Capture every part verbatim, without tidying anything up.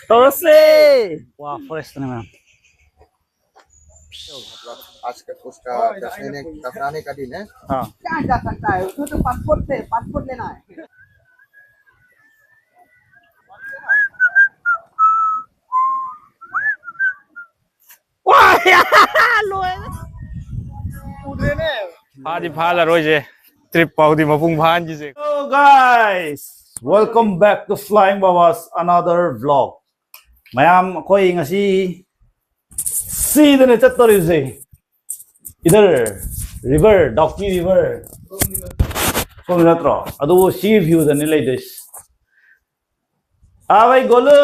ꯇꯧꯔꯁꯦ꯫ ꯋꯥ, ꯐꯣꯔꯦꯁꯇꯅꯦ, ꯃꯌꯥꯝ꯫ आज का उसका दफनाने, दफनाने का दिन है। हाँ। क्या जा सकता है उसमें? तो पासपोर्ट से, पासपोर्ट लेना है। ꯐꯥꯗꯤ ꯐꯥꯍꯜꯂꯔꯣꯏꯁꯦ꯫ ꯇ꯭ꯔꯤꯞ ꯐꯥꯎꯗꯤ ꯃꯄꯨꯡ ꯐꯥꯍꯟꯈꯤꯁꯦ꯫ Hello guys, welcome back to Flying Baba's another vlog. ꯃꯌꯥꯝ, ꯑꯩꯈꯣꯏ ꯉꯁꯤ ꯁꯤꯗꯅꯦ ꯆꯠꯇꯣꯔꯤꯕꯁꯦ꯫ Either river, Dawki river, ꯁꯣꯝꯗ ꯅꯠꯇ꯭ꯔꯣ? ꯑꯗꯨꯕꯨ ꯁꯤ ꯚ꯭ꯌꯨꯗꯅꯦ ꯂꯩꯗꯣꯏꯁꯦ꯫ ꯑꯥ, ꯚꯥꯏ ꯒꯣꯂꯨ,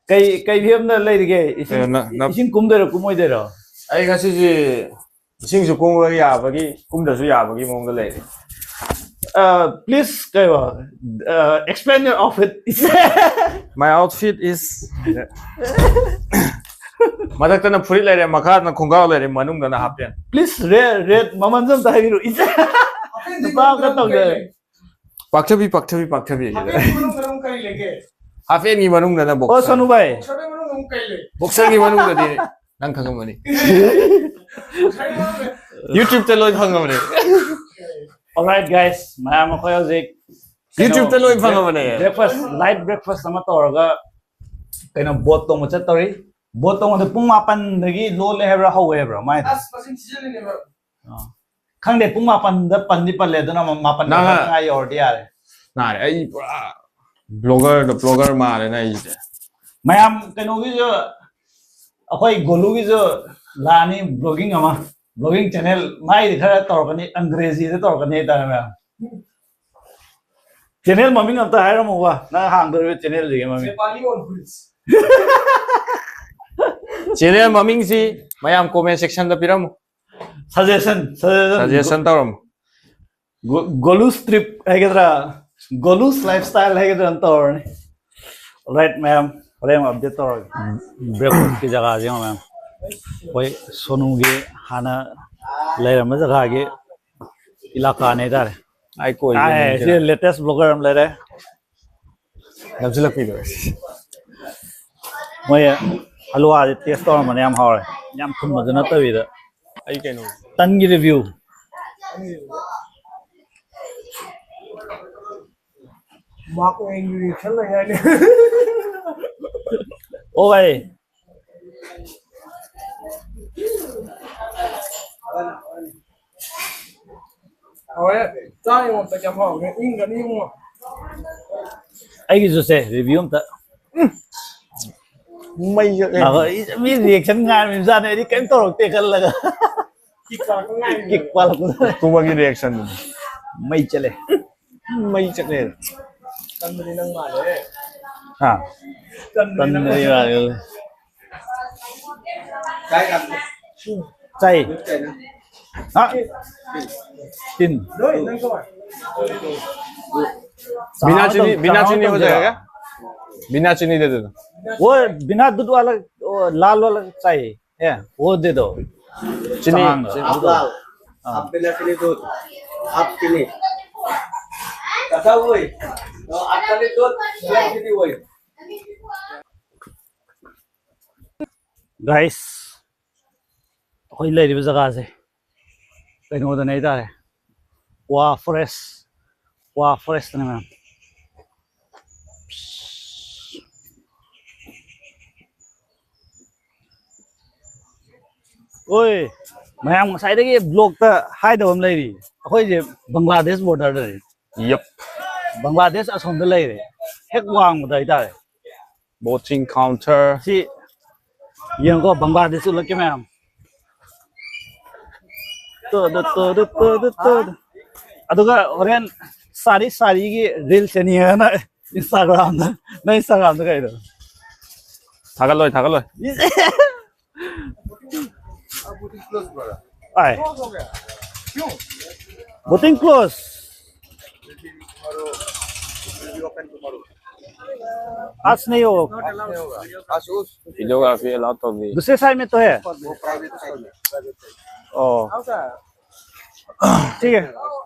ꯀꯩ, ꯀꯩ ꯐꯤꯕꯝꯗ ꯂꯩꯔꯤꯒꯦ? ꯏꯁꯤꯡ, ꯑꯦ, ꯅ-, ꯅ-, ꯏꯁꯤꯡ ꯀꯨꯝꯗꯣꯏꯔꯣ, ꯀꯨꯝꯃꯣꯏꯗꯣꯏꯔꯣ? ꯑꯩ ꯉꯁꯤꯁꯦ ꯏꯁꯤꯡꯁꯨ ꯀꯨꯝꯕ ꯌꯥꯕꯒꯤ, ꯀꯨꯝꯗ꯭ꯔꯁꯨ ꯌꯥꯕꯒꯤ ꯃꯑꯣꯡꯗ ꯂꯩꯔꯤ꯫ ꯑ, please, ꯀꯩꯕ, ꯑ, explain your outfit. My outfit is ꯃꯊꯛꯇꯅ ꯐꯨꯔꯤꯠ ꯂꯩꯔꯦ, ꯃꯈꯥꯗꯅ ꯈꯣꯡꯒ꯭ꯔꯥꯎ ꯂꯩꯔꯦ, ꯃꯅꯨꯡꯗꯅ ꯍꯥꯞ ꯄꯦꯟ꯫ Please, rate, rate, ꯃꯃꯜꯁꯨ ꯑꯝꯇ ꯍꯥꯏꯕꯤꯔꯛꯑꯣ꯫ ꯏꯆꯦ, ꯅꯨꯄꯥ ꯑꯝꯇ ꯇꯧꯗꯦ꯫ ꯄꯥꯛꯊꯕꯤ, ꯄꯥꯛꯊꯕꯤ, ꯄꯥꯛꯊꯕꯤ꯫ ꯍꯥꯐꯦꯟꯒꯤ ꯃꯅꯨꯡꯗ ꯑꯃꯨꯛ ꯀꯔꯤ ꯂꯩꯒꯦ? ꯍꯥꯐꯦꯟꯒꯤ ꯃꯅꯨꯡꯗꯅ ꯑꯣ, ꯕꯣꯛꯁꯔ꯫ ꯁꯣꯅꯨ ꯚꯥꯏ꯫ ꯕꯣꯛꯁꯔꯒꯤ ꯃꯅꯨꯡꯗ ꯑꯃꯨꯛ ꯀꯔꯤ ꯂꯩ? ꯕꯣꯛꯁꯔꯒꯤ ꯃꯅꯨꯡꯗꯗꯤ ꯅꯪ ꯈꯪꯉꯝꯃꯅꯤ꯫ ꯕꯣꯛꯁꯔꯒꯤ ꯃꯅꯨꯡꯗ꯫ YouTube-ꯇ ꯂꯣꯏ ꯐꯪꯉꯕꯅꯦ꯫ Alright guys, ꯃꯌꯥꯝ ꯑꯩꯈꯣꯏ ꯍꯧꯖꯤꯛ ꯀꯩꯅꯣ, YouTube-ꯇ ꯂꯣꯏ ꯐꯪꯉꯕꯅꯦ꯫ Breakfast, light breakfast ꯑꯃ ꯇꯧꯔꯒ ꯀꯩꯅꯣ, ꯕꯣꯠ ꯇꯣꯡꯕ ꯆꯠꯇꯧꯔꯤ꯫ ꯕꯣꯠ ꯇꯣꯡꯕꯗ ꯄꯨꯡ ꯃꯥꯄꯟꯗꯒꯤ ꯂꯣꯜꯂꯦ ꯍꯥꯏꯕ꯭ꯔꯥ, ꯍꯧꯋꯦ ꯍꯥꯏꯕ꯭ꯔꯥ? ꯃꯥꯏꯗꯣ꯫ ꯑꯁ, ꯃꯁꯤꯡ ꯊꯤꯖꯤꯜꯂꯤꯅꯦꯕ꯫ ꯑꯥ꯫ ꯈꯪꯗꯦ, ꯄꯨꯡ ꯃꯥꯄꯟꯗ ꯄꯟꯗꯤ ꯄꯜꯂꯦ, ꯑꯗꯨꯅ ꯃꯥꯄꯟ ꯅꯪ ꯃꯈꯥꯏ ꯌꯧꯔꯗꯤ ꯌꯥꯔꯦ꯫ ꯅꯥꯔꯦ, ꯑꯩ ꯄꯨꯔꯥ blogger-ꯗ blogger ꯃꯥꯜꯂꯦꯅ ꯑꯩꯁꯦ꯫ ꯃꯌꯥꯝ ꯀꯩꯅꯣꯒꯤꯁꯨ, ꯑꯩꯈꯣꯏ ꯒꯣꯂꯨꯒꯤꯁꯨ ꯂꯥꯛꯑꯅꯤ vlogging ꯑꯃ, vlogging channel꯫ ꯃꯥꯏꯗꯤ ꯈꯔ ꯇꯧꯔꯛꯀꯅꯤ, ꯑꯪꯒ꯭ꯔꯦꯖꯤꯗ ꯇꯧꯔꯛꯀꯅꯤ ꯍꯥꯏꯇꯥꯔꯦ ꯃꯌꯥꯝ꯫ Channel ꯃꯃꯤꯡ ꯑꯝꯇ ꯍꯥꯏꯔꯝꯃꯨꯕ, ꯅꯪ ꯍꯥꯡꯗꯣꯔꯤꯕ channel-ꯁꯤꯒꯤ ꯃꯃꯤꯡ꯫ Channel ꯃꯃꯤꯡꯁꯤ ꯃꯌꯥꯝ comment section-ꯗ ꯄꯤꯔꯝꯃꯨ꯫ Suggestion, suggestion꯫ Suggestion ꯇꯧꯔꯝꯃꯨ꯫ ꯒꯣ-, ꯒꯣꯂꯨꯁ trip ꯍꯥꯏꯒꯗ꯭ꯔꯥ, ꯒꯣꯂꯨꯁ lifestyle ꯍꯥꯏꯒꯗ꯭ꯔꯥ ꯑꯃ ꯇꯧꯔꯅꯤ꯫ Alright ꯃꯌꯥꯝ, ꯍꯣꯔꯦꯟ ꯑꯃꯨꯛ update ꯇꯧꯔꯒꯦ꯫ Breakfast-ꯀꯤ ꯖꯒꯥꯁꯦ ꯌꯦꯡꯉꯣ ꯃꯌꯥꯝ, ꯑꯩꯈꯣꯏ ꯁꯣꯅꯨꯒꯤ ꯍꯥꯟꯅ ꯂꯩꯔꯝꯕ ꯖꯒꯥꯒꯤ ꯏꯂꯥꯀꯥꯅꯦ ꯍꯥꯏꯇꯥꯔꯦ꯫ ꯑꯥꯏ ꯀꯣꯏꯕꯅꯦ ꯑꯥꯏ, ꯁꯤꯗ꯫ ꯁꯤ latest blogger ꯑꯃ ꯂꯩꯔꯦ꯫ ꯅꯝꯁꯤꯜꯂꯛꯄꯤꯗꯣ꯫ ꯃꯣꯏ ꯍꯜꯋꯥꯁꯦ ꯇꯦꯁ ꯇꯧꯔꯝꯕꯅꯦ, ꯌꯥꯝ ꯍꯥꯎꯔꯦ꯫ ꯌꯥꯝ ꯊꯨꯝꯕꯁꯨ ꯅꯠꯇꯕꯤꯗ꯫ ꯑꯩ ꯀꯩꯅꯣ, ꯇꯟꯒꯤ ꯔꯤꯚꯤꯌꯨ꯫ ꯃꯥꯔꯛ ꯑꯣꯏꯅ ꯔꯤꯌꯦꯛꯁꯟ ꯂꯩ ꯍꯥꯏꯅꯦ꯫ ꯑꯣ ꯚꯥꯏ꯫ ꯍꯥꯎꯋꯦ꯫ ꯆꯥ ꯌꯦꯡꯉꯣ, ꯀꯌꯥꯝ ꯍꯥꯎꯒꯦ꯫ ꯏꯪꯒꯅꯤ ꯏꯕꯨꯡꯉꯣ꯫ ꯑꯩꯒꯤꯁꯨ ꯁꯦ ꯔꯤꯚꯤꯌꯨ ꯑꯝꯇ꯫ ꯃꯩ ꯆꯠꯂꯦ꯫ ꯉꯥꯏꯈꯣ, ꯑꯩ ꯃꯤ ꯔꯤꯌꯦꯛꯁꯟ ꯉꯥꯏꯔꯝꯃꯤꯕꯖꯥꯠꯅꯦ, ꯑꯩꯗꯤ ꯀꯩꯝ ꯇꯧꯔꯛꯇꯦ ꯈꯜꯂꯒ꯫ ꯀꯤꯛ ꯄꯥꯜꯂꯛꯄ ꯉꯥꯏꯔꯤꯅꯦ꯫ ꯀꯤꯛ ꯄꯥꯜꯂꯛꯄ꯫ ꯀꯨꯝꯕꯒꯤ ꯔꯤꯌꯦꯛꯁꯟ꯫ ꯃꯩ ꯆꯠꯂꯦ꯫ ꯃꯩ ꯆꯠꯂꯦ꯫ ꯇꯟꯕꯗꯤ ꯅꯪ ꯃꯥꯜꯂꯦ꯫ ꯍꯥ? ꯇꯟꯕꯗꯤ ꯅꯪ ꯇꯟꯕꯗꯤ ꯃꯥꯜꯂꯦ꯫ ꯃꯥꯜꯂꯦ꯫ ꯆꯥꯏ꯫ ꯍꯥ? ꯇꯤꯟ꯫ ꯂꯣꯏ ꯅꯪ ꯀꯧ꯫ बिना चीनी, बिना चीनी हो जाएगा क्या? बिना चीनी दे देना। वो बिना दूध वाला, वो लाल वाला चाहिए। ए, वो दे दो। चीनी, चांग। चीनी। हाफ लाल, हाँ। हाफ बिना चीनी दूध, हाफ चीनी। कसा होय? तो आता भी दूध, बिना चीनी होय। गाइस, ꯑꯩꯈꯣꯏ ꯂꯩꯔꯤꯕ ꯖꯒꯥꯁꯦ ꯀꯩꯅꯣꯗꯅꯦ ꯍꯥꯏꯇꯥꯔꯦ, ꯀ꯭ꯋꯥ ꯐꯣꯔꯦꯁ, ꯀ꯭ꯋꯥ ꯐꯣꯔꯦꯁꯇꯅꯦ ꯃꯌꯥꯝ꯫ ꯍꯣꯏ, ꯃꯌꯥꯝ ꯉꯁꯥꯏꯗꯒꯤ ꯕ꯭ꯂꯣꯛꯇ ꯍꯥꯏꯗꯕ ꯑꯃ ꯂꯩꯔꯤ꯫ ꯑꯩꯈꯣꯏꯁꯦ ꯕꯪꯒ꯭ꯂꯥꯗꯦꯁ ꯕꯣꯔꯗꯔꯗꯅꯦ꯫ ꯌꯞ꯫ ꯕꯪꯒ꯭ꯂꯥꯗꯦꯁ ꯑꯁꯣꯝꯗ ꯂꯩꯔꯦ, ꯍꯦꯛ ꯋꯥꯡꯃꯗ ꯍꯥꯏꯇꯥꯔꯦ꯫ Boating counter. ꯁꯤ ꯌꯦꯡꯉꯣ, ꯕꯪꯒ꯭ꯂꯥꯗꯦꯁ ꯎꯠꯂꯛꯀꯦ ꯃꯌꯥꯝ꯫ ꯇꯣ, ꯇꯣ, ꯇꯣ, ꯇꯣ, ꯇꯣ, ꯇꯣ, ꯇꯣ꯫ ꯑꯗꯨꯒ ꯍꯣꯔꯦꯟ ꯁꯥꯔꯤ ꯁꯥꯔꯤꯒꯤ ꯔꯤꯜꯁ ꯌꯦꯡꯅꯤꯡꯉꯒꯅ ꯏꯟꯁꯇꯥꯒ꯭ꯔꯥꯝꯗ, ꯅꯪ ꯏꯟꯁꯇꯥꯒ꯭ꯔꯥꯝꯗ ꯀꯩꯗꯣ? ꯊꯥꯒꯠꯂꯣꯏ, ꯊꯥꯒꯠꯂꯣꯏ꯫ ꯑꯥꯏ꯫ Boating close. आज नहीं होगा। आज उस वीडियोग्राफी अलाउ तो भी। दूसरे साइड में तो है। वो प्राइवेट साइड में। ओ। ठीक है।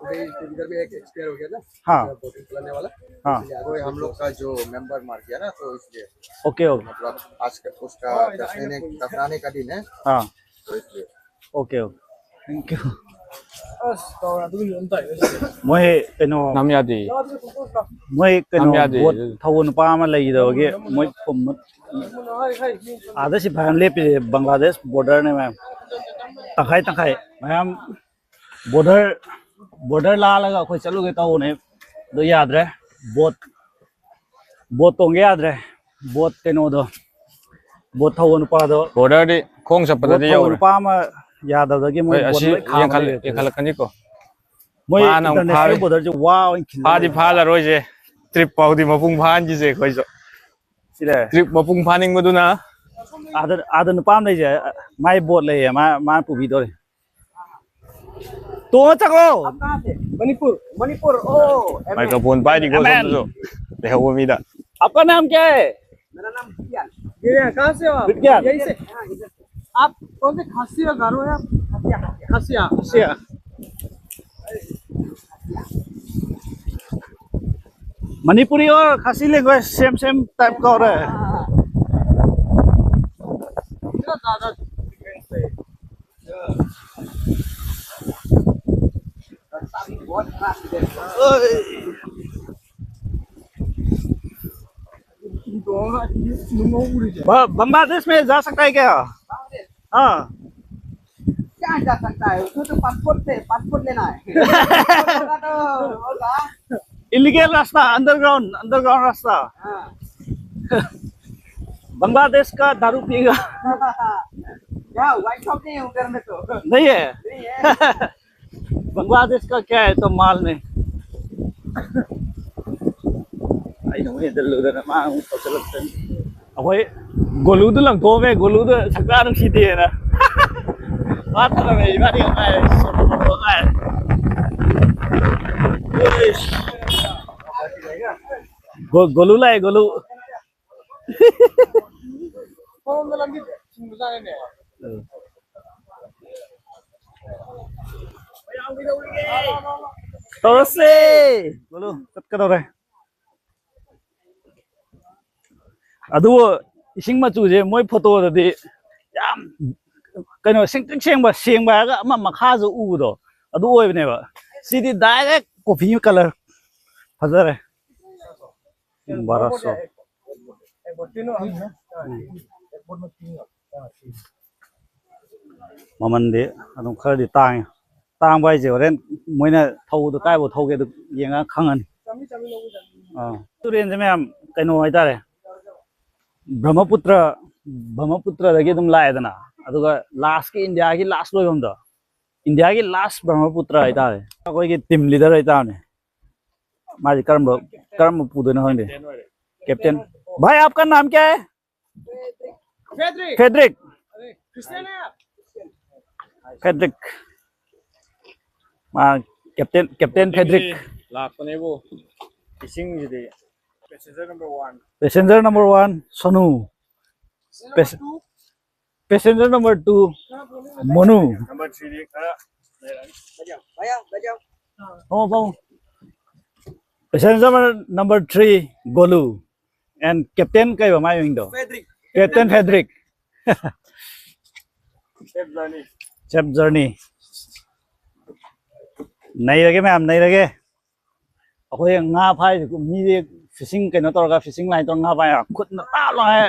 इधर भी एक एक्सपायर हो गया ना, हाँ। बोतल पिलाने वाला। हाँ। इसलिए आज हम लोग का जो मेंबर मर गया ना, तो इसलिए ओके ओके। मतलब आज का उसका दफनाने दफनाने का दिन है, हाँ। तो इसलिए ओके ओके। Thank you. ꯃꯣꯏ ꯀꯩꯅꯣ ꯅꯝ ꯌꯥꯗꯦ꯫ ꯃꯣꯏ ꯀꯩꯅꯣ ꯌꯥꯝ ꯌꯥꯗꯦ꯫ ꯕꯣꯠ ꯊꯧꯕ ꯅꯨꯄꯥ ꯑꯃ ꯂꯩꯈꯤꯗꯕꯒꯤ ꯃꯣꯏ ꯐꯨꯝ-, ꯑꯥꯗ ꯁꯤ ꯐꯖꯅ ꯂꯦꯞꯄꯤꯁꯦ ꯕꯪꯒ꯭ꯂꯥꯗꯦꯁ ꯕꯣꯔꯗꯔꯅꯦ ꯃꯌꯥꯝ꯫ ꯇꯪꯈꯥꯏ ꯇꯪꯈꯥꯏ ꯃꯌꯥꯝ꯫ ꯕꯣꯔꯗꯔ ꯕꯣꯔꯗꯔ ꯂꯥꯜꯂꯒ ꯑꯩꯈꯣꯏ ꯆꯠꯂꯨꯒꯦ ꯇꯧꯕꯅꯦ, ꯑꯗꯨ ꯌꯥꯗ꯭ꯔꯦ꯫ ꯕꯣꯠ ꯕꯣꯠ ꯇꯣꯡꯒꯦ ꯌꯥꯗ꯭ꯔꯦ꯫ ꯕꯣꯠ ꯀꯩꯅꯣꯗꯣ, ꯕꯣꯠ ꯊꯧꯕ ꯅꯨꯄꯥꯗꯣ, ꯕꯣꯔꯗꯔꯗꯤ ꯈꯣꯡ ꯕꯣꯠ ꯆꯠꯄꯗꯗꯤ ꯊꯧꯕ ꯌꯧꯔꯦ꯫ ꯅꯨꯄꯥ ꯑꯃ ꯌꯥꯗꯕꯗꯒꯤ ꯃꯣꯏ ꯍꯣꯏ, ꯕꯣꯠ ꯑꯁꯤ ꯂꯣꯏ ꯈꯥꯝꯃ ꯌꯦꯡꯈꯠꯂ- ꯂꯩꯔꯦ꯫ ꯌꯦꯡꯈꯠꯂꯛꯀꯅꯤꯀꯣ꯫ ꯃꯣꯏ ꯐꯥꯅ ꯑꯃꯨꯛ ꯏꯟꯇꯔꯅꯦꯁꯅꯦꯜ ꯐꯥꯔꯦ꯫ ꯕꯣꯔꯗꯔꯁꯦ ꯋꯥ ꯑꯣꯏꯅ ꯈꯤꯜꯂꯦ꯫ ꯐꯥꯗꯤ ꯐꯥꯜꯂꯔꯣꯏꯁꯦ꯫ ꯇ꯭ꯔꯤꯞ ꯐꯥꯎꯗꯤ ꯃꯄꯨꯡ ꯐꯥꯍꯟꯈꯤꯁꯦ ꯑꯩꯈꯣꯏꯁꯨ꯫ ꯁꯤꯗ ꯇ꯭ꯔꯤꯞ ꯃꯄꯨꯡ ꯐꯥꯅꯤꯡꯕꯗꯨꯅ ꯑꯥꯗ ꯑꯥꯗ ꯅꯨꯄꯥ ꯑꯃ ꯂꯩꯁꯦ, ꯃꯥꯏ ꯕꯣꯠ ꯂꯩꯌꯦ, ꯃꯥ ꯃꯥꯅ ꯄꯨꯕꯤꯗꯧꯔꯦ꯫ ꯇꯣꯡꯉ ꯆꯠꯈ꯭ꯔꯣ꯫ आप कहाँ से? मणिपुर। मणिपुर, ओ। ꯃꯥꯏꯀ꯭ꯔꯣꯐꯣꯟ ꯄꯥꯏꯔꯤꯀꯣ ꯁꯣꯝꯗꯁꯨ ꯂꯩꯍꯧꯕ ꯃꯤꯗ꯫ आपका नाम क्या है? मेरा नाम विज्ञान। विज्ञान, कहाँ से हो आप? विज्ञान। यहीं से? हाँ, इधर से। आप कौन से खासी या गारो है आप? खासिया। खासिया। अच्छा। मणिपुरी और खासी लैंग्वेज सेम सेम टाइप का हो रहा है। इतना ज्यादा difference है। ब- बांग्लादेश में जा सकता है क्या? हाँ। क्या जा सकता है? उसमें तो पासपोर्ट से, पासपोर्ट लेना है। होगा तो होगा। इलीगल रास्ता, अंडरग्राउंड, अंडरग्राउंड रास्ता। हाँ। बांग्लादेश का दारू पिएगा। क्या वाइन शॉप नहीं है उधर में तो? नहीं है। नहीं है। बांग्लादेश का क्या है तो माल में? ꯑꯩꯅ ꯑꯃꯨꯛ ꯍꯦꯟꯖꯜꯂꯨꯗꯅ ꯃꯥ ꯑꯃꯨꯛ ꯇꯧꯁꯜꯂꯛꯇꯅ꯫ ꯑꯩꯈꯣꯏ ꯒꯣꯂꯨꯗꯨ ꯂꯪꯊꯣꯛꯑꯝꯃꯦ, ꯒꯣꯂꯨꯗꯨ ꯁꯛꯇꯥ ꯅꯨꯡꯁꯤꯗꯦꯅ꯫ ꯃꯥ ꯊꯅꯝꯃꯦ, ꯏꯕꯥꯅꯤ ꯉꯥꯏꯔꯦ, ꯁꯣꯇꯣ ꯃꯣꯇꯣ ꯉꯥꯏꯔꯦ꯫ ꯒꯣ-, ꯒꯣꯂꯨ ꯂꯥꯛꯑꯦ, ꯒꯣꯂꯨ꯫ ꯇꯧꯔꯁꯦ꯫ ꯆꯠꯂꯨ, ꯆꯠꯀꯗꯧꯔꯦ꯫ ꯑꯗꯨꯕꯨ ꯏꯁꯤꯡ ꯃꯆꯨꯁꯦ ꯃꯣꯏ ꯐꯣꯇꯣꯗꯗꯤ ꯌꯥꯝ ꯀꯩꯅꯣ ꯁꯦꯡꯇ꯭ꯔꯤꯛ ꯁꯦꯡꯕ, ꯁꯦꯡꯕ ꯍꯥꯏꯔꯒ ꯑꯃ ꯃꯈꯥꯁꯨ ꯎꯕꯗꯣ ꯑꯗꯨ ꯑꯣꯏꯕꯅꯦꯕ꯫ ꯁꯤꯗꯤ direct coffee colour꯫ ꯐꯖꯔꯦ꯫ ꯎꯝ, ꯕꯥꯔꯣꯁꯣ꯫ ꯎꯝ꯫ ꯃꯃꯟꯗꯤ ꯑꯗꯨꯝ ꯈꯔꯗꯤ ꯇꯥꯡꯉꯤ꯫ ꯇꯥꯡꯕ ꯍꯥꯏꯁꯦ ꯍꯣꯔꯦꯟ ꯃꯣꯏꯅ ꯊꯧꯕꯗꯣ ꯀꯥꯏꯐꯥꯎ ꯊꯧꯒꯦ ꯑꯗꯨ ꯌꯦꯡꯉꯒ ꯈꯪꯉꯅꯤ꯫ ꯑꯥ꯫ ꯇꯨꯔꯦꯟꯁꯦ ꯃꯌꯥꯝ ꯀꯩꯅꯣ ꯍꯥꯏꯇꯥꯔꯦ, ꯕ꯭ꯔꯍꯃꯄꯨꯇ꯭ꯔ, ꯕ꯭ꯔꯍꯃꯄꯨꯇ꯭ꯔꯗꯒꯤ ꯑꯗꯨꯝ ꯂꯥꯛꯑꯦꯗꯅ, ꯑꯗꯨꯒ lastꯀꯤ, ꯏꯟꯗꯤꯌꯥꯒꯤ last ꯂꯣꯏꯐꯝꯗꯣ, ꯏꯟꯗꯤꯌꯥꯒꯤ last ꯕ꯭ꯔꯍꯃꯄꯨꯇ꯭ꯔ ꯍꯥꯏꯇꯥꯔꯦ꯫ ꯑꯩꯈꯣꯏꯒꯤ team leader ꯍꯥꯏꯇꯥꯔꯅꯦ꯫ ꯃꯥꯁꯦ ꯀꯔꯝꯕ, ꯀꯔꯝꯕ ꯄꯨꯗꯣꯏꯅꯣ ꯈꯪꯗꯦ꯫ Captain꯫ भाई, आपका नाम क्या है? Frederick। Frederick। Frederick। ꯃꯥ captain, captain Frederick꯫ ꯂꯥꯛꯄꯅꯦꯕꯨ ꯏꯁꯤꯡꯁꯤꯗꯤ꯫ Passenger number one, Sonu. Pas-, passenger number two, ꯃꯣꯅꯨ꯫ Number threeꯗꯤ ꯈꯔ ꯂꯩꯔꯅꯤ꯫ ꯐꯝꯃꯣ, ꯐꯝꯃꯣ꯫ Passenger number three, ꯒꯣꯂꯨ꯫ And captain ꯀꯩꯕ ꯃꯥꯏ ꯃꯤꯡꯗꯣ? Frederick꯫ Captain Frederick꯫ Safe journey꯫ Safe journey꯫ ꯅꯩꯔꯒꯦ ꯃꯌꯥꯝ, ꯅꯩꯔꯒꯦ꯫ ꯑꯩꯈꯣꯏ ꯉꯥ ꯐꯥꯏꯁꯦ, ꯃꯤꯗꯤ fishing ꯀꯩꯅꯣ ꯇꯧꯔꯒ, fishing line ꯇꯧꯔꯒ ꯉꯥ ꯐꯥꯏ, ꯈꯨꯠꯅ ꯇꯥꯞ ꯂꯥꯎ ꯍꯥꯏ,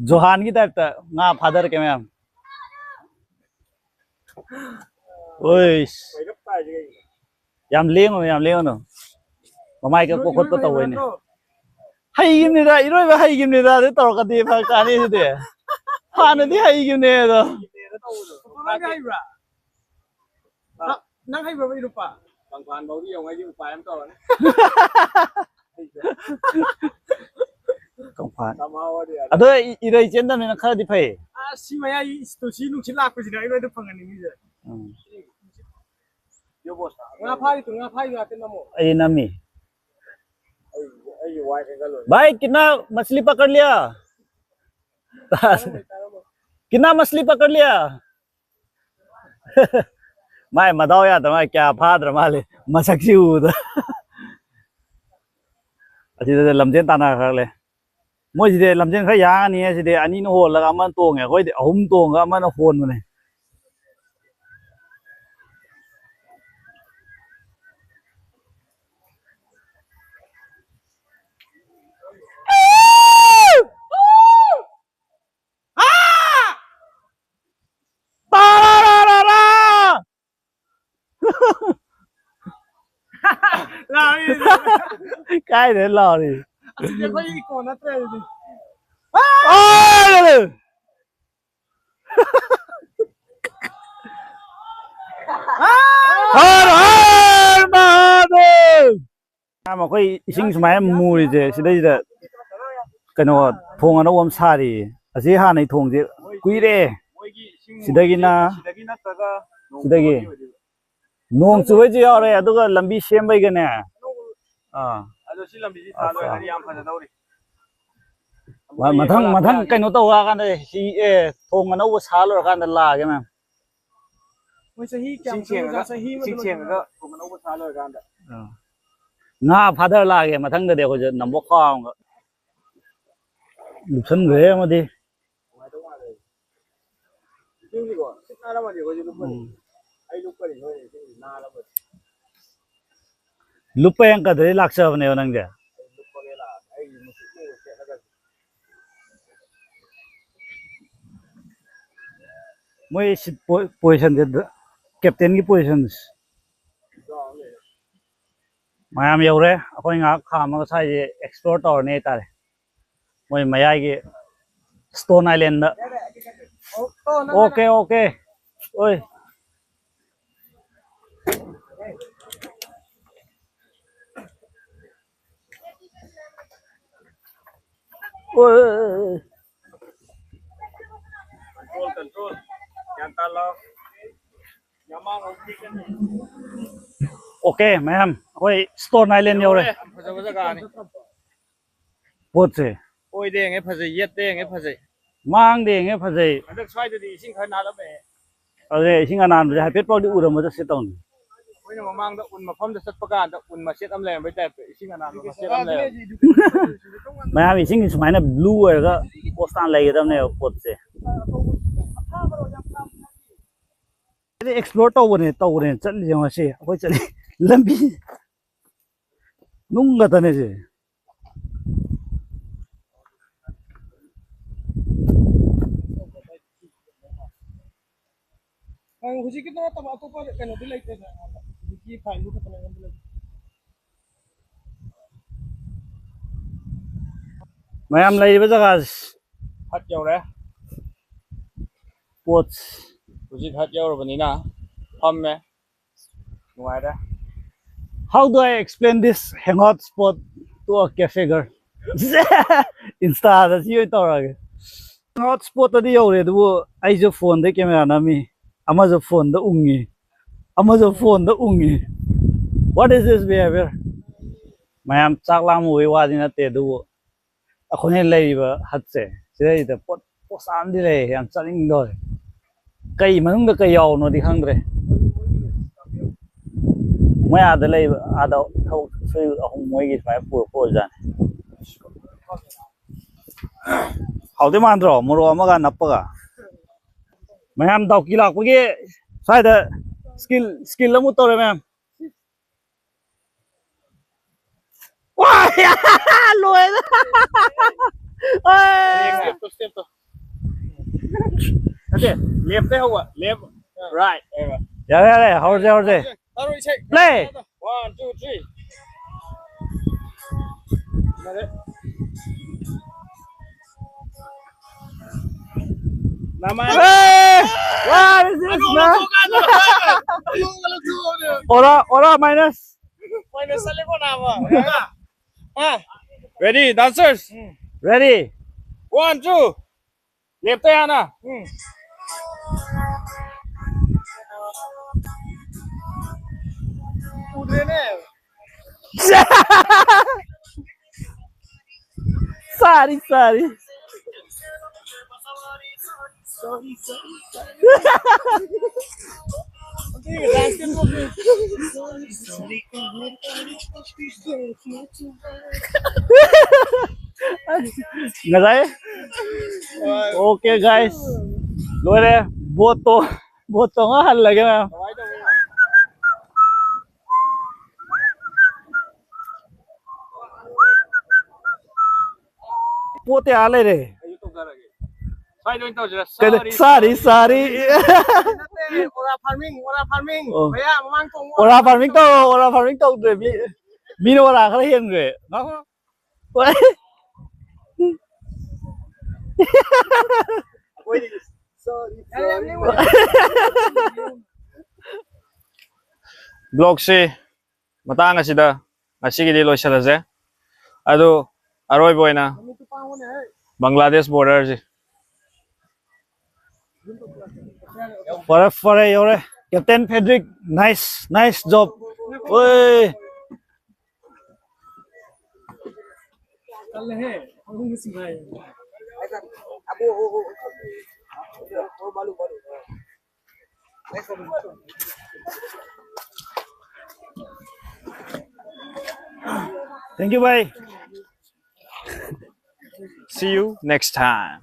ꯖꯣꯍꯥꯟꯒꯤ ꯇꯥꯏꯞꯇ ꯉꯥ ꯐꯥꯗꯔꯛꯀꯦ ꯃꯌꯥꯝ꯫ ꯑꯣꯏꯁ꯫ ꯌꯥꯝ ꯂꯦꯡꯉꯨꯅꯨ, ꯌꯥꯝ ꯂꯦꯡꯉꯨꯅꯨ꯫ ꯃꯃꯥꯏ ꯀꯛꯄ ꯈꯣꯠꯄ ꯇꯧꯕꯩꯅꯦ꯫ ꯍꯩꯈꯤꯕꯅꯤꯗ, ꯏꯔꯣꯏꯕ ꯍꯩꯈꯤꯕꯅꯤꯗ, ꯑꯗꯨ ꯇꯧꯔꯛꯀꯗꯤ ꯐꯔꯛ ꯇꯥꯅꯤ ꯁꯤꯗꯤ꯫ ꯍꯥꯟꯅꯗꯤ ꯍꯩꯈꯤꯕꯅꯦ ꯑꯗꯣ꯫ ꯅꯪ ꯍꯩꯕ꯭ꯔꯥ? ꯅꯪ ꯍꯩꯕ꯭ꯔꯕ ꯏꯔꯨꯞꯄ? ꯀꯪꯐꯥꯟ ꯐꯥꯎꯗꯤ ꯌꯧꯉꯩꯗꯤ ꯎꯄꯥꯏ ꯑꯃ ꯇꯧꯔꯅꯤ꯫ ꯀꯪꯐꯥꯟ꯫ ꯁꯝꯍꯥꯎꯔꯗꯤ ꯌꯥꯔꯦ꯫ ꯑꯗꯣ ꯏ-, ꯏꯔꯩ ꯆꯦꯟꯗꯕꯅꯤꯅ ꯈꯔꯗꯤ ꯐꯩ꯫ ꯑꯁ, ꯁꯤ ꯃꯌꯥꯏ ꯏꯁꯇꯣ-, ꯁꯤ ꯅꯨꯡꯁꯤꯠ ꯂꯥꯛꯄꯁꯤꯅ ꯑꯩ ꯂꯣꯏꯅ ꯐꯪꯍꯟꯅꯤꯡꯉꯤꯁꯦ꯫ ꯎꯝ꯫ ꯉꯥ ꯐꯥꯔꯤꯗꯨ, ꯉꯥ ꯐꯥꯔꯤꯗꯨ ꯉꯥꯛꯇ ꯅꯝꯃꯣ꯫ ꯑꯩ ꯅꯝꯃꯤ꯫ ꯑꯩ, ꯑꯩꯒꯤ ꯋꯥꯏ ꯈꯔ ꯂꯣꯏꯔꯦ꯫ भाई, कितना मछली पकड़ लिया? कितना मछली पकड़ लिया? ꯃꯥꯏ ꯃꯗꯥꯎ ꯌꯥꯗ ꯃꯥꯏ ꯀꯌꯥ ꯐꯥꯗ꯭ꯔ ꯃꯥꯜꯂꯦ ꯃꯁꯛꯁꯤ ꯎꯕꯗ꯫ ꯑꯁꯤꯗ ꯂꯝꯖꯦꯟ ꯇꯥꯟꯅꯈ꯭ꯔ ꯂꯩ꯫ ꯃꯣꯏꯁꯤꯗꯤ ꯂꯝꯖꯦꯟ ꯈꯔ ꯌꯥꯡꯉꯅꯤ꯫ ꯁꯤꯗꯤ ꯑꯅꯤꯅ ꯍꯣꯜꯂꯒ ꯑꯃꯅ ꯇꯣꯡꯉꯦ, ꯑꯩꯈꯣꯏꯗꯤ ꯑꯍꯨꯝ ꯇꯣꯡꯉꯒ ꯑꯃꯅ ꯍꯣꯟꯕꯅꯦ꯫ ꯀꯥꯏꯗ ꯂꯥꯎꯔꯤ? ꯑꯁꯤꯗꯤ ꯑꯩꯈꯣꯏ ꯏꯀꯣ ꯅꯠꯇ꯭ꯔꯦ ꯑꯗꯨꯗꯤ꯫ ꯍꯔ ꯍꯔ ꯃꯍꯥꯗꯦꯕ! ꯌꯥꯝ ꯑꯩꯈꯣꯏ ꯏꯁꯤꯡ ꯁꯨꯃꯥꯏꯅ ꯃꯨꯔꯤꯁꯦ ꯁꯤꯗꯩꯁꯤꯗ ꯀꯩꯅꯣ, ꯊꯣꯡ ꯑꯅꯧꯕ ꯑꯃ ꯁꯥꯔꯤꯌꯦ꯫ ꯑꯁꯤ ꯍꯥꯟꯅꯩ ꯊꯣꯡꯁꯦ ꯀꯨꯏꯔꯦ꯫ ꯁꯤꯗꯒꯤꯅ ꯁꯤꯗꯒꯤ ꯅꯣꯡ ꯆꯨꯕꯩꯁꯨ ꯌꯥꯎꯔꯦ, ꯑꯗꯨꯒ ꯂꯝꯕꯤ ꯁꯦꯝꯕꯩꯒꯅꯦ꯫ ꯑꯥ꯫ ꯑꯗꯣ ꯁꯤ ꯂꯝꯕꯤꯁꯤ ꯊꯥ ꯂꯣꯏꯔꯗꯤ ꯌꯥꯝ ꯐꯖꯗꯧꯔꯤ꯫ ꯃ-, ꯃꯊꯪ, ꯃꯊꯪ ꯀꯩꯅꯣ ꯇꯧꯔꯀꯥꯟꯗ ꯍꯤ, ꯑꯦ, ꯊꯣꯡ ꯑꯅꯧꯕ ꯁꯥ ꯂꯣꯏꯔꯀꯥꯟꯗ ꯂꯥꯛꯑꯒꯦ ꯃꯌꯥꯝ꯫ ꯃꯣꯏ ꯆꯍꯤ ꯀꯌꯥꯝ ꯏꯁꯤꯡ ꯆꯪꯉꯤꯅꯣ? ꯁꯦꯡꯉꯒ, ꯆꯍꯤ ꯑꯃꯗ ꯏꯁꯤꯡ ꯂꯣꯏꯁꯤꯟꯕ ꯁꯦꯡꯉꯒ ꯊꯣꯡ ꯑꯅꯧꯕ ꯁꯥ ꯂꯣꯏꯔꯀꯥꯟꯗ꯫ ꯑꯥ꯫ ꯉꯥ ꯐꯥꯗꯔ ꯂꯥꯛꯑꯒꯦ ꯃꯊꯪꯗꯗꯤ ꯑꯩꯈꯣꯏꯁꯨ ꯅꯝꯕꯣ ꯈꯥꯎ ꯑꯃꯒ꯫ ꯂꯨꯞꯁꯟꯈ꯭ꯔꯦ ꯑꯃꯗꯤ꯫ ꯅꯨꯡꯉꯥꯏꯗꯧ ꯃꯥꯜꯂꯦ꯫ ꯏꯁꯤꯡꯁꯤꯀꯣ ꯁꯤꯠ ꯅꯥꯜꯂꯝꯃꯗꯤ ꯑꯩꯈꯣꯏꯁꯨ ꯂꯨꯞꯄꯅꯤ꯫ ꯎꯝ꯫ ꯑꯩ ꯂꯨꯞꯄꯅꯤ ꯁꯣꯏꯗꯅ ꯏꯁꯤꯡꯁꯤ ꯅꯥꯜꯂꯝꯃꯗꯤ꯫ ꯂꯨꯞꯄ ꯍꯦꯟꯀꯗ꯭ꯔꯗꯤ ꯂꯥꯛꯆꯕꯅꯦꯕ ꯅꯪꯁꯦ꯫ ꯑꯩ ꯂꯨꯞꯄꯒꯦ ꯂꯥꯛꯑꯒꯦ꯫ ꯑꯩ ꯃꯨꯁꯨꯛ ꯃꯨꯕ ꯁꯦꯠꯂꯒ꯫ ꯃꯣꯏ ꯁꯤꯠ ꯄꯣ-, ꯄꯣꯖꯤꯁꯟꯁꯦ ꯗ-, ꯀꯦꯞꯇꯦꯟꯒꯤ ꯄꯣꯖꯤꯁꯟꯁꯦ꯫ ꯃꯌꯥꯝ ꯌꯧꯔꯦ꯫ ꯑꯩꯈꯣꯏ ꯉꯥꯏꯍꯥꯛ ꯈꯥꯝꯃꯒ ꯁ꯭ꯋꯥꯏꯁꯦ ꯑꯦꯛꯁꯄ꯭ꯂꯣꯔ ꯇꯧꯔꯅꯤ ꯍꯥꯏꯇꯥꯔꯦ꯫ ꯃꯣꯏ ꯃꯌꯥꯏꯒꯤ ꯁ꯭ꯇꯣꯟ ꯑꯥꯏꯂꯦꯟꯗ꯫ Okay, okay. ꯑꯣꯏ꯫ ꯑꯣꯏ, ꯑꯣꯏ, ꯑꯣꯏ, ꯑꯣꯏ꯫ Control, control. ꯒ꯭ꯌꯥꯟ ꯇꯥ ꯂꯥꯎ꯫ ꯑꯣꯀꯦ, ꯃꯌꯥꯝ, ꯑꯩꯈꯣꯏ ꯁ꯭ꯇꯣꯟ ꯑꯥꯏꯂꯦꯟ ꯌꯧꯔꯦ꯫ ꯐꯖꯕ ꯖꯒꯥꯅꯤ꯫ ꯄꯣꯠꯁꯦ꯫ ꯑꯣꯏꯗ ꯌꯦꯡꯉꯦ ꯐꯖꯩ, ꯌꯦꯠꯇ ꯌꯦꯡꯉꯦ ꯐꯖꯩ꯫ ꯃꯥꯡꯗ ꯌꯦꯡꯉꯦ ꯐꯖꯩ꯫ ꯍꯟꯗꯛ ꯁ꯭ꯋꯥꯏꯗꯗꯤ ꯏꯁꯤꯡ ꯈꯔ ꯅꯥꯜꯂꯝꯃꯦ꯫ ꯑꯗꯨꯅꯦ, ꯏꯁꯤꯡ ꯑꯅꯥꯟꯕꯁꯦ ꯍꯥꯏꯐꯦꯠ ꯐꯥꯎꯗꯤ ꯎꯔꯝꯃꯗ ꯁꯤ ꯇꯧꯅꯤ꯫ ꯑꯩꯈꯣꯏꯅ ꯃꯃꯥꯡꯗ ꯎꯟ ꯃꯐꯝꯗ ꯆꯠꯄ ꯀꯥꯟꯗ ꯎꯟ ꯃꯆꯦꯠ ꯑꯃ ꯂꯩꯔꯝꯕꯩ ꯇꯥꯏꯞꯇ, ꯏꯁꯤꯡ ꯑꯅꯥꯟꯕ ꯃꯆꯦꯠ ꯑꯃ ꯂꯩꯔꯝꯃꯦ꯫ ꯃꯌꯥꯝ, ꯏꯁꯤꯡ ꯁꯨꯃꯥꯏꯅ ꯕ꯭ꯂꯨ ꯑꯣꯏꯔꯒ ꯄꯣꯁ ꯇꯥꯅ ꯂꯩꯒꯗꯕꯅꯦꯕ ꯄꯣꯠꯁꯦ꯫ ꯑꯦꯛꯁꯄ꯭ꯂꯣꯔ ꯇꯧꯕꯅꯦ, ꯇꯧꯕꯅꯦ ꯆꯠꯂꯤꯁꯦ ꯉꯁꯤ ꯑꯩꯈꯣꯏ ꯆꯠꯂꯤ꯫ ꯂꯝꯕꯤ ꯅꯨꯡ ꯉꯥꯛꯇꯅꯦ ꯁꯤ꯫ ꯍꯧꯖꯤꯛꯀꯤꯗꯣ ꯅꯠꯇꯕ ꯑꯇꯣꯞꯄ ꯀꯩꯅꯣꯗꯤ ꯂꯩꯇ꯭ꯔꯦꯗꯅ? ꯍꯧꯖꯤꯛꯀꯤ ꯐꯥꯏꯜꯗꯨ ꯈꯛꯇꯅꯦ ꯑꯩꯉꯣꯟꯗ ꯂꯩ꯫ ꯃꯌꯥꯝ ꯂꯩꯔꯤꯕ ꯖꯒꯥꯁꯤ꯫ ꯍꯠ ꯌꯧꯔꯦ꯫ ꯄꯣꯠ꯫ ꯍꯧꯖꯤꯛ ꯍꯠ ꯌꯧꯔꯕꯅꯤꯅ ꯐꯝꯃꯦ꯫ ꯅꯨꯡꯉꯥꯏꯔꯦ꯫ How do I explain this hangout spot to a cafe girl? Insta-ꯗ ꯁꯤ ꯑꯣꯏꯅ ꯇꯧꯔꯒꯦ꯫ Hangout spot-ꯇꯗꯤ ꯌꯧꯔꯦ, ꯑꯗꯨꯕꯨ ꯑꯩꯁꯨ ꯐꯣꯟꯗꯩ ꯀꯦꯃꯦꯔꯥ ꯅꯝꯃꯤ, ꯑꯃꯁꯨ ꯐꯣꯟꯗ ꯎꯪꯉꯤ, ꯑꯃꯁꯨ ꯐꯣꯟꯗ ꯎꯪꯉꯤ꯫ What is this behavior? ꯃꯌꯥꯝ, ꯆꯥꯛ ꯂꯥꯝꯃꯨꯕꯩ ꯋꯥꯗꯤ ꯅꯠꯇꯦ, ꯑꯗꯨꯕꯨ ꯑꯩꯈꯣꯏꯅ ꯂꯩꯔꯤꯕ ꯍꯠꯁꯦ, ꯁꯤꯗꯩꯗ ꯄꯣꯠ, ꯄꯣꯠꯁꯥ ꯑꯃꯗꯤ ꯂꯩ, ꯌꯥꯝ ꯆꯠꯅꯤꯡꯗꯧꯔꯦ꯫ ꯀꯩ ꯃꯅꯨꯡꯗ ꯀꯩ ꯌꯥꯎꯕꯅꯣꯗꯤ ꯈꯪꯗ꯭ꯔꯦ꯫ ꯃꯣꯏ ꯑꯥꯗ ꯂꯩꯕ, ꯑꯥꯗ ꯊꯕꯛ ꯁꯨꯔꯤꯕ ꯑꯍꯨꯝ ꯃꯣꯏꯒꯤ ꯁꯨꯃꯥꯏꯅ ꯄꯨꯔꯛꯄ ꯑꯣꯏꯕꯖꯥꯠꯅꯤ꯫ ꯍꯥꯎꯗꯤ ꯃꯥꯟꯗ꯭ꯔꯣ? ꯃꯣꯔꯣꯛ ꯑꯃꯒ ꯅꯞꯄꯒ꯫ ꯃꯌꯥꯝ, ꯗꯥꯎꯀꯤ ꯂꯥꯛꯄꯒꯤ ꯁ꯭ꯋꯥꯏꯗ ꯁ꯭ꯀꯤꯜ, ꯁ꯭ꯀꯤꯜ ꯑꯃꯨꯛ ꯇꯧꯔꯦ ꯃꯌꯥꯝ꯫ ꯋꯥ! ꯂꯣꯏꯔꯦ꯫ ꯑꯦ! ꯅꯠꯇꯦ, ꯂꯦꯐꯇꯩ ꯍꯧꯕ, ꯂꯦꯐ, ꯔꯥꯏꯠ ꯍꯥꯏꯕ꯫ ꯌꯥꯔꯦ, ꯌꯥꯔꯦ, ꯍꯧꯔꯁꯦ, ꯍꯧꯔꯁꯦ꯫ ꯇꯥꯔꯣ ꯏꯁꯩ꯫ Play! One, two, three. ꯌꯥꯔꯦ꯫ ꯅꯃꯥꯏ꯫ Hey! What is this, man? ꯑꯣꯔꯥ, ꯑꯣꯔꯥ minus. Minus ꯆꯠꯂꯦꯀꯣ ꯅꯥꯕ꯫ ꯍꯥ? Ready, dancers? Ready. One, two. ꯂꯦꯞꯇ ꯌꯥꯅ꯫ ꯎꯗ꯭ꯔꯦꯅꯦ꯫ Sorry, sorry. ꯉꯁꯥꯏ ꯑꯣꯀꯦ ꯒꯥꯏꯁ, ꯂꯣꯏꯔꯦ꯫ ꯕꯣꯠꯇꯣ ꯕꯣꯠ ꯇꯣꯡꯉ ꯍꯜꯂꯒꯦ ꯃꯌꯥꯝ꯫ ꯄꯣꯠꯇꯤ ꯑꯥ ꯂꯩꯔꯦ꯫ ꯁ꯭ꯋꯥꯏꯗ ꯑꯣꯏꯅ ꯇꯧꯁꯤꯔ? ꯀꯩꯅꯣ? ꯁꯥꯔꯤ, ꯁꯥꯔꯤ꯫ ꯅꯠꯇꯦ, ꯑꯣꯔꯥ ꯐꯥꯔꯃꯤꯡ, ꯑꯣꯔꯥ ꯐꯥꯔꯃꯤꯡ꯫ ꯑꯣ꯫ ꯃꯌꯥꯝ ꯃꯃꯥꯡ ꯇꯣꯡꯉꯣ꯫ ꯑꯣꯔꯥ ꯐꯥꯔꯃꯤꯡ ꯇꯧ, ꯑꯣꯔꯥ ꯐꯥꯔꯃꯤꯡ ꯇꯧꯗ꯭ꯔꯦ꯫ ꯃꯤ, ꯃꯤꯅ ꯑꯣꯔꯥ ꯈꯔ ꯍꯦꯟꯈ꯭ꯔꯦ꯫ ꯉꯥꯏꯈꯣ꯫ ꯕ꯭ꯂꯣꯛꯁꯤ ꯃꯇꯥꯡ ꯑꯁꯤꯗ ꯉꯁꯤꯒꯤꯗꯤ ꯂꯣꯏꯁꯤꯜꯂꯁꯦ꯫ ꯑꯗꯨ ꯑꯔꯣꯏꯕ ꯑꯣꯏꯅ ꯕꯪꯒ꯭ꯂꯥꯗꯦꯁ ꯕꯣꯔꯗꯔꯁꯤ꯫ ꯐꯔꯦ, ꯐꯔꯦ, ꯌꯧꯔꯦ꯫ Captain Fedrick, nice, nice job꯫ ꯑꯣꯏ꯫ Thank you, bhai. See you next time.